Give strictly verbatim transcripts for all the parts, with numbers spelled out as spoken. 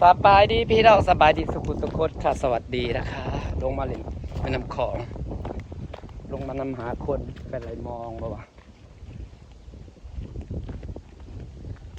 สบายดีพี่น้อง สบายดีสุขุทุกคนค่ะ สวัสดีนะคะ ลงมาเล่นแม่น้ำของ ลงมานำหาคน เป็นไรมองบ่วะ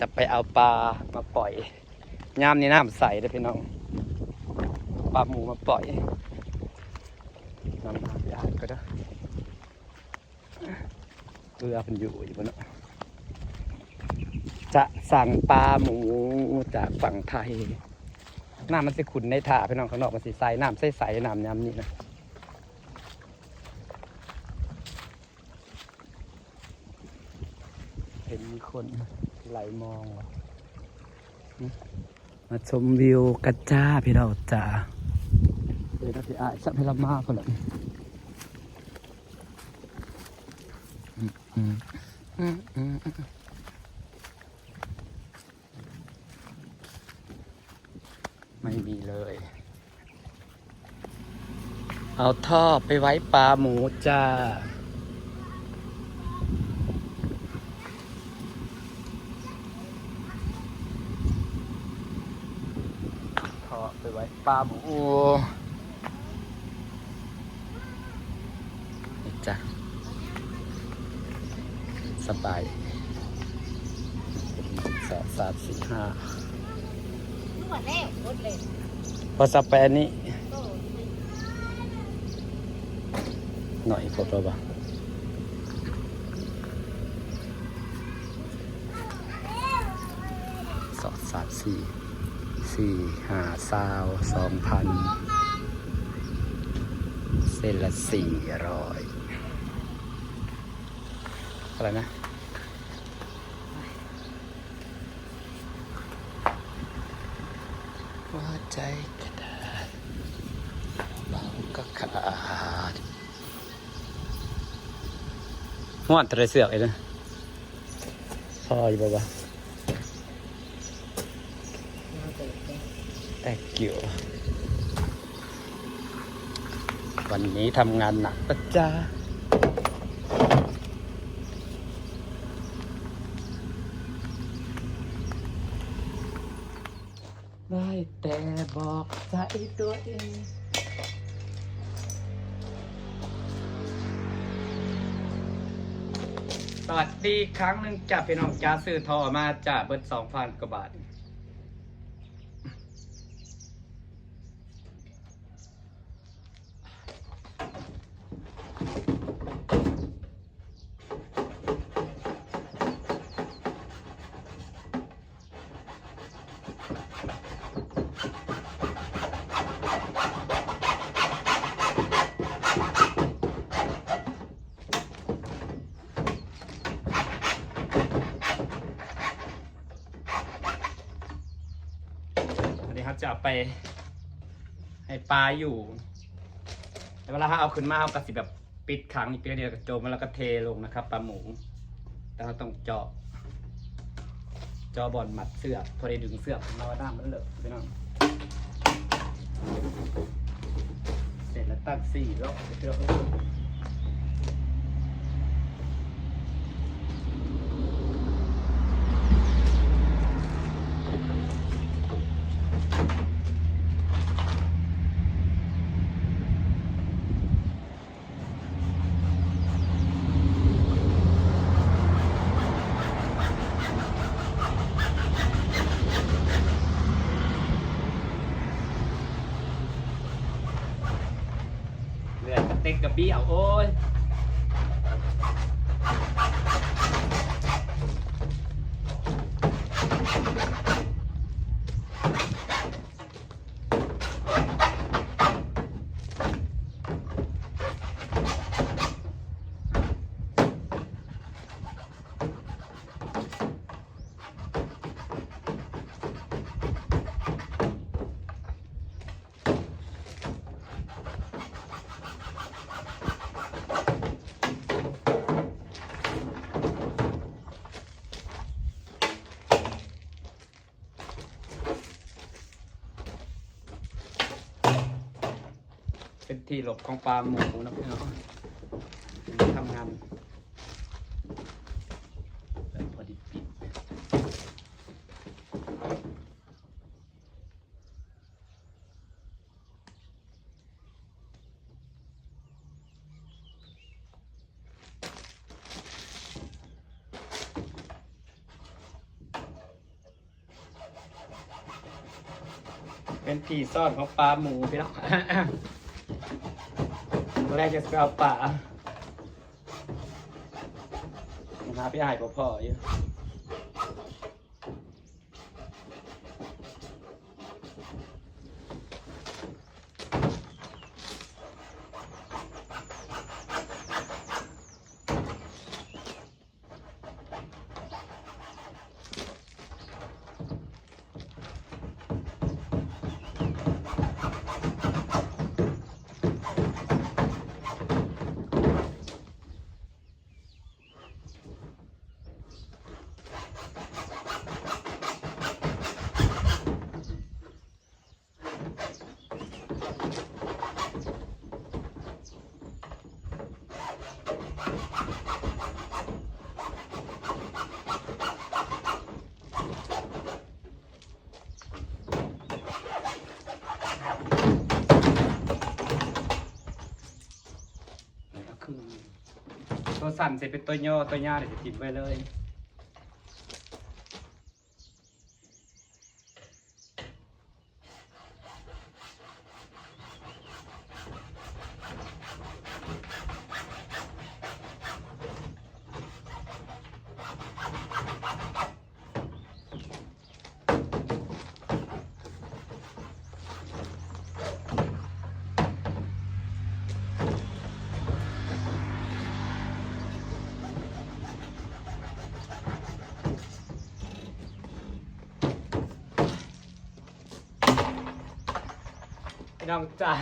จะไปเอาปลามาปล่อย ยามนี้น้ำใสเลยพี่น้อง ปลาหมูมาปล่อย นำหาญาติก็ได้ เรือมันอยู่อยู่บนเนาะ จะสั่งปลาหมูจากฝั่งไทย น้ำมันสิขุ่นในท่าพี่น้อง ข้างนอกมันสิใส น้ำใสๆ น้ำยามนี้นะ เห็นมีคนไหลมองว่ะ มาชมวิวกันจ้าพี่น้องจ้า เดี๋ยวเราสิอายสักให้เรามาคนละอืมอืมอืมอืมอืม ไม่มีเลย เอาท่อไปไว้ปลาหมูจ้า ท่อไปไว้ปลาหมู นี่จ้ะ สบาย สอง สาม สี่ ห้า นวดแล้วหมดเลย พอสับไปอันนี้ โอ้ หน่อยพอตัวบ่ สอง สาม สี่ สี่ ห้า ซาว สองพัน เส้นละสี่ร้อย อะไรนะ หัวใจกระดาษ เบาก็ขาด ห้อนแต่ละเสือกเลยนะ พออยู่บ่วะ thank you วันนี้ทำงานหนักนะจ๊ะ ได้แต่บอกใจตัวเอง สวัสดีอีกครั้งหนึ่งจ้ะพี่น้องจ้า ซื้อท่อมาจ้ะ เบิดสองพันกว่าบาท อันนี้เขาจะเอาไปให้ปลาอยู่ แต่เวลาเขาเอาขึ้นมาเขาก็สิแบบปิดขังอีกเดียวก็จมแล้วก็เทลงนะครับ ปลาหมู แต่เราต้องเจาะ เจาะบ่อนมัดเสือก พอได้ดึงเสือกมาว่าน้ำมันเหลอะพี่น้อง เสร็จแล้วตั้งสี่รอบเดี๋ยว เหลือกระเต็กกระเบี้ยว โอ้ย เป็นที่หลบของปลาหมูนะพี่น้อง ทำงานแบบพอดีปิด เป็นที่ซ่อนของปลาหมูพี่น้อง ตอนแรกจะไปเอาปลา หาพี่อ้ายบ่พ้ออยู่ แล้วก็คือ ตัวสั้นสิเป็นตัวย่อ ตัวยาวนี่สิถิ่มไว้เลย พี่น้องจ้า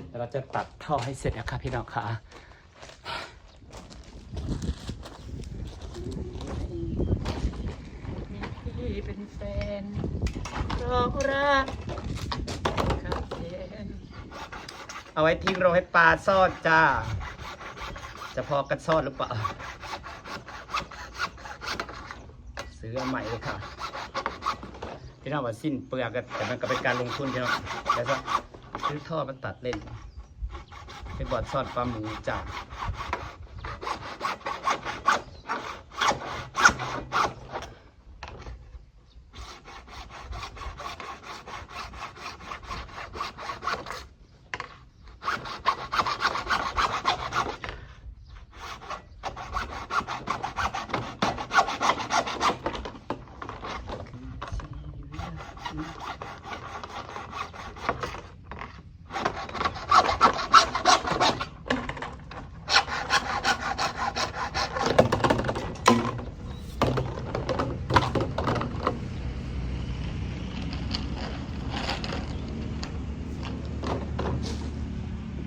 เดี๋ยวเราจะตัดท่อให้เสร็จนะครับพี่น้องค่ะ มีพี่เป็นแฟน เพราะรักขาดแคลน เอาไว้ทิ้งรอให้ปลาซ่อนจ้า จะพอกันซ่อนหรือเปล่า ซื้ออันใหม่เลยค่ะ พี่น้องว่าสิ้นเปลืองก็ แต่มันก็เป็นการลงทุนพี่น้อง แล้วก็ซื้อท่อมาตัดเล่น เป็นบ่อนซ่อนปลาหมูจ้า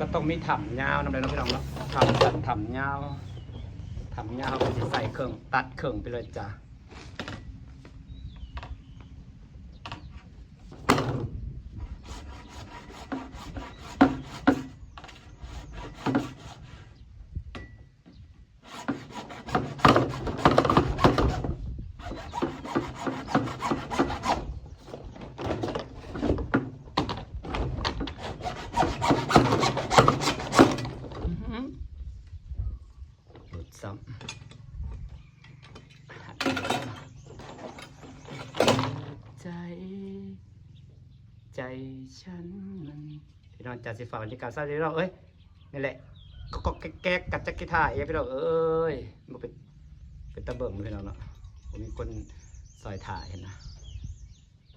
ก็ต้องมีถ้ำยาวนำเลยเนาะพี่น้องเนาะ ถ้ำสั้นถ้ำยาว ถ้ำยาวก็สิใส่เครื่องตัดเครื่องไปเลยจ้ะ อือหือ หลุดซ้ำ ใจ ใจฉันมัน พี่น้องจ๋า สิฝากบรรยากาศซะพี่น้องเอ้ย นี่แหละ ก็ก็แก๊กๆ กับจักกีตาร์เองพี่น้องเอ้ย มันเป็น เป็นตาเบิ่งพี่น้องเนาะ ผมมีคนซอยถ่ายเห็นนะ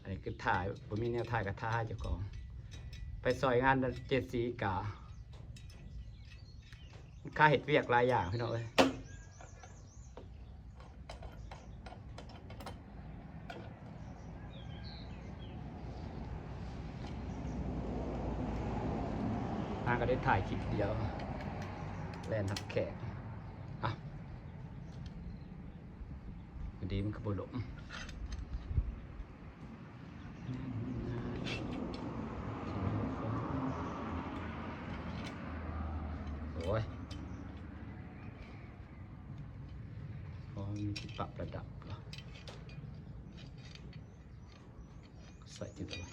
อันนี้คือถ่าย ผมมีแนวถ่ายกับถ่ายเจ้าของ ไปซอยงานเจดสีกา ค่าเฮ็ดเวียกหลายอย่างพี่น้องเอ้ย นางก็ได้ถ่ายคลิปเดียว แลนทับแขก อ่ะ ดีมันก็บ่ลม โอ้ย อ๋อ มีที่ปรับระดับเหรอ ใส่จุดอะไร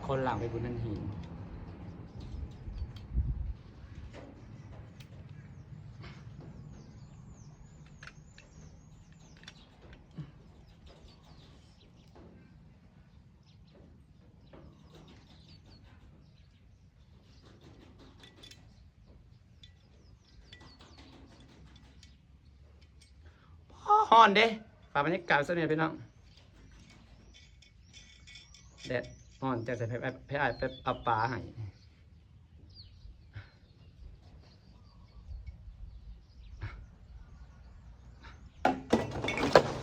คนหลังไปบุญนันหิน ฮ้อนเด้ ฝากบรรยากาศสักหน่อยพี่น้อง แดดฮ้อน จะใส่ไป ไป ไป ไปเอาปลาให้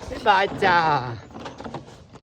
บ๊ายบายจ้า